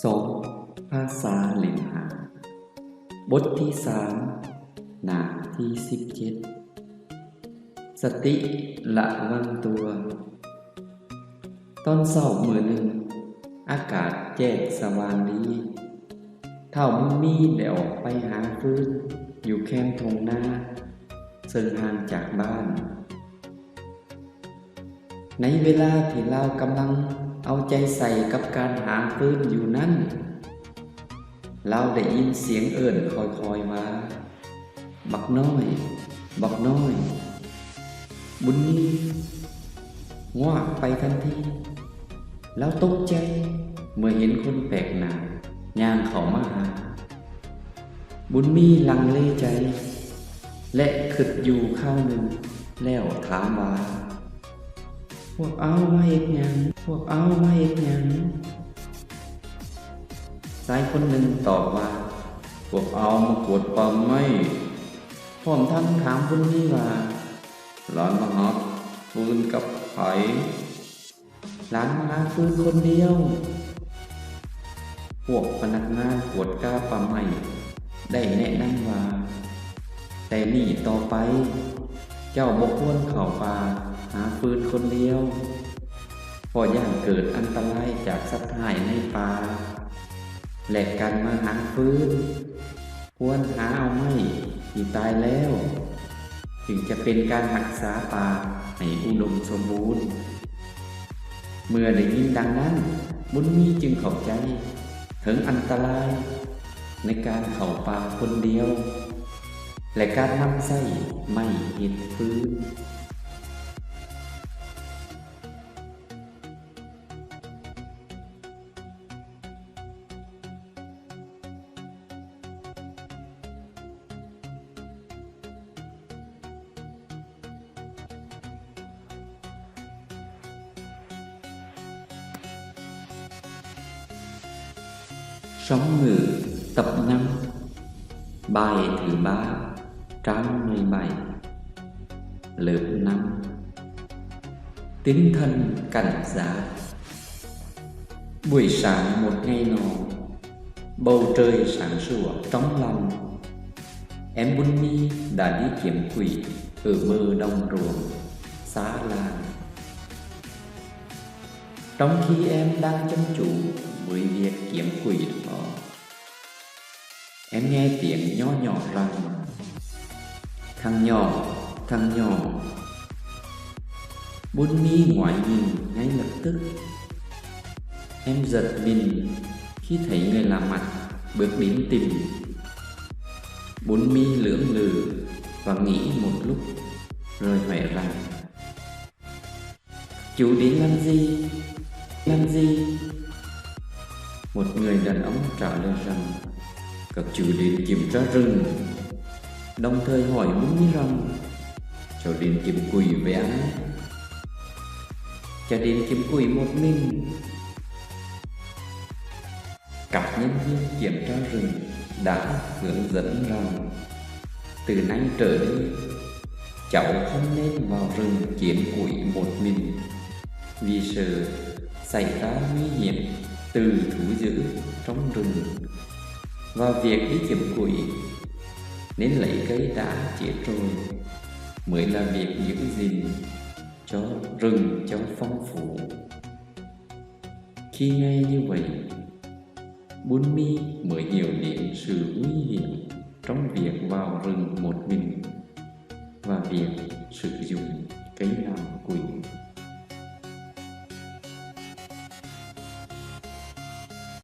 ສອງ ພາສາເຫຼັ້ນຫາ ບົດທີສາມ ໜ້າທີສິບເຈັດ ສະຕິລະວັງຕົວ. ຕອນເຊົ້າມື້ໜຶ່ງ, ອາກາດແຈ້ງສະຫວ່າງດີ. ທ້າວບຸນມີໄດ້ອອກໄປຫາຟືນຢູ່ແຄມທົ່ງນາ ເຊິ່ງຫ່າງຈາກບ້ານ. ໃນເວລາທີ່ລາວກຳລັງເອົາໃຈໃສ່ກັບການຫາຟືນຢູ່ນັ້ນ, ລາວໄດ້ຍິນສຽງເອີ້ນຄ່ອຍໆວ່າ, ບັກນ້ອຍ, ບັກນ້ອຍ. ບຸນມີງວາບໄປທັນທີ. ລາວຕົກໃຈເມື່ອເຫັນຄົນແປກໜ້າຍ່າງເຂົ້າມາຫາ. ບຸນມີລັງເລໃຈ ແລະ ຄິດຢູ່ຄາວໜຶ່ງ ແລ້ວຖາມວ່າ, ພວກເອົາມາເຮັດຫຍັງ? ພວກເອົາມາເຮັດຫຍັງ? ຊາຍຄົນໜຶ່ງຕອບວ່າ, ພວກເອົາມາກວດປ່າໄມ້. ພ້ອມທັງຖາມບຸນມີວ່າ, ຫຼານມາຫາຟືນກັບໃຜ? ຫຼານມາຫາຟືນຄົນດຽວ. ພວກພະນັກງານກວດກາປ່າໄມ້ໄດ້ແນະນຳວ່າ, ແຕ່ນີ້ຕໍ່ໄປ, ເຈົ້າບໍ່ຄວນເຂົ້າປ່າຫາຟືນຄົນດຽວ, ເພາະຢ້ານເກີດອັນຕະລາຍຈາກສັດຮ້າຍໃນປ່າ ແລະ ການມາຫາຟືນ ຄວນຫາເອົາໄມ້ທີ່ຕາຍແລ້ວ ຈຶ່ງຈະເປັນການຮັກສາປ່າໃຫ້ອຸດົມສົມບູນ. ເມື່ອໄດ້ຍິນດັ່ງນັ້ນ, ບຸນມີຈຶ່ງເຂົ້າໃຈເຖິງອັນຕະລາຍໃນການເຂົ້າປ່າຄົນດຽວ ແລະ ການນຳໃຊ້ໄມ້ເຮັດຟືນ. Sớm ngự tấp nắng, bai thử ba, tráng mây bay, lợp nắng, tinh thần cảnh giác. Buổi sáng một ngày nọ, bầu trời sáng sủa trong lành. Em Bun Mi đã đi kiếm quỷ ở bờ đồng ruộng, xa làng. Trong khi em đang chăm chú với việc kiếm quỷ đó, em nghe tiếng nho nhỏ rằng, "Thằng nhỏ, thằng nhỏ." Bun Mi ngoái nhìn ngay lập tức. Em giật mình khi thấy người lạ mặt bước đến tìm. Bun Mi lưỡng lự và nghĩ một lúc rồi hỏi rằng, "Chú đến làm gì? Làm gì?" Một người đàn ông trả lời rằng, "Các chú đến kiểm tra rừng." Đồng thời hỏi Bun Mi rằng, "Cháu đến kiếm quỷ với ai?" "Cháu đến kiếm quỷ một mình." Các nhân viên kiểm tra rừng đã hướng dẫn rằng, "Từ nay trở đi, cháu không nên vào rừng kiếm quỷ một mình, vì sợ xảy ra nguy hiểm từ thú dữ trong rừng. Và việc đi kiếm quỷ nên lấy cây đá chĩa trôi mới là việc giữ gìn cho rừng cho phong phú." Khi nghe như vậy, Bun Mi mới hiểu đến sự nguy hiểm trong việc vào rừng một mình và việc sự